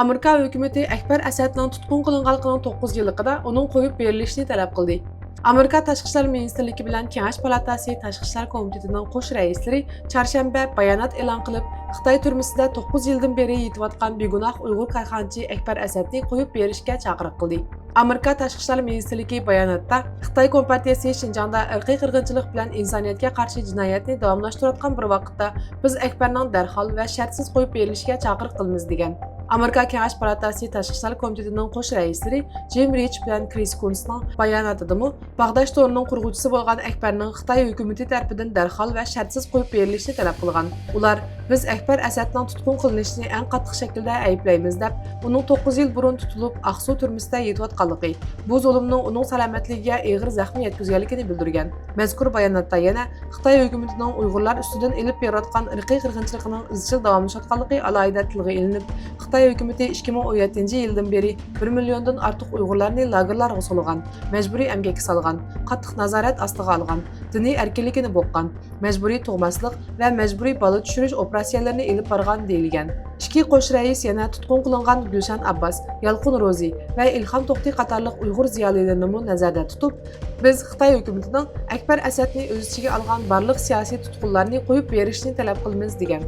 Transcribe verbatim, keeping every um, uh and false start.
ئامېرىكا ھۆكۈمىتى ئەكبەر ئەسەدنىڭ تۇتقۇن قىلىنغانلىقىنىڭ توققۇز يىللىقىدا ئۇنىڭ قويۇپ بېرىلىشىنى تەلەپ قىلدى. ئامېرىكا تاشقى ئىشلار مىنىستىرلىكى بىلەن كېڭەش پالاتاسى تاشقى ئىشلار كومىتېتىنىڭ قوش رەئىسلىرى چارشەنبە بايانات ئېلان قىلىپ، خىتاي تۈرمىسىدە توققۇز يىلدىن بېرى يېتىۋاتقان بىگۇناھ ئۇيغۇر كارخانىچى ئەكبەر ئەسەدنى قويۇپ بېرىشكە چاقىرىق قىلدى. ئامېرىكا تاشقى ئىشلار مىنىستىرلىكى باياناتتا، خىتاي كومپارتىيەسى شىنجاڭدا ئىرقىي قىرغىنچىلىق بىلەن ئىنسانىيەتكە قارشى جىنايەتنى داۋاملاشتۇرۇۋاتقان بىر ۋاقىتتا، بىز ئەكبەرنىڭ دەرھال ۋە شەرتسىز قويۇپ بېرىلىشىگە چاقىرىق قىلىمىز، دېگەن. ئامېرىكا كېڭەش پالاتاسى تاشقى ئىشلار كومىتېتىنىڭ قوش رەئىسلىرى جىم رىچ بىلەن كرىس كۇنسنىڭ باياناتىدىمۇ، باغداش تورىنىڭ قۇرغۇچىسى بولغان ئەكبەرنىڭ خىتاي ھۆكۈمىتى تەرىپىدىن دەرھال ۋە شەرتسىز قويۇپ بېرىلىشىنى تەلەپ قىلغان. ئۇلار، بىز ئەكبەر ئەسەدنىڭ تۇتقۇن قىلىنىشىنى ئەڭ قاتتىق شەكىلدە ئەيىبلەيمىز، دەپ، ئۇنىڭ توققۇز يىل بۇرۇن تۇتۇلۇپ، ئاقسۇ تۈرمىسىدە يېتىۋاتقانلىقى، بۇ زۇلۇمنىڭ ئۇنىڭ سالامەتلىكىگە ئېغىر زەخمە يەتكۈزگەنلىكىنى بىلدۈرگەن. مەزكۇر باياناتتا يەنە خىتاي ھۆكۈمىتىنىڭ ئۇيغۇرلار ئۈستىدىن ئېلىپ بېرىۋاتقان ئىرقىي قىرغىنچىلىقىنىڭ ئىزچىل داۋاملىشىۋاتقانلىقى ئالاھىدە تىلغا ئېلىنىپ، خىتاي ھۆكۈمىتى ئىككى مىڭ ئون يەتتىنچى يىلدىن بېرى بىر مىليوندىن ئارتۇق ئۇيغۇرلارنى لاگېرلارغا سولىغان، مەجبۇرىي ئەمگەككە سالغان، قاتتىق نازارەت ئاستىغا ئالغان، دىنىي ئەركىنلىكىنى بوغقان، مەجبۇرىي تۇغماسلىق ۋە مەجبۇرىي بالا چۈشۈرۈش ئوپېراتسىيەلىرىنى ئېلىپ بارغان، دېيىلگەن. ئىككى قوش رەئىس يەنە تۇتقۇن قىلىنغان گۈلشەن ئابباس، يالقۇن روزى ۋە ئىلھام توختى قاتارلىق ئۇيغۇر زىيالىيلىرىنىمۇ نەزەردە تۇتۇپ، بىز خىتاي ھۆكۈمىتىنىڭ ئەكبەر ئەسەدنى ئۆز ئىچىگە ئالغان بارلىق سىياسىي تۇتقۇنلارنى قويۇپ بېرىشىنى تەلەپ قىلىمىز، دېگەن.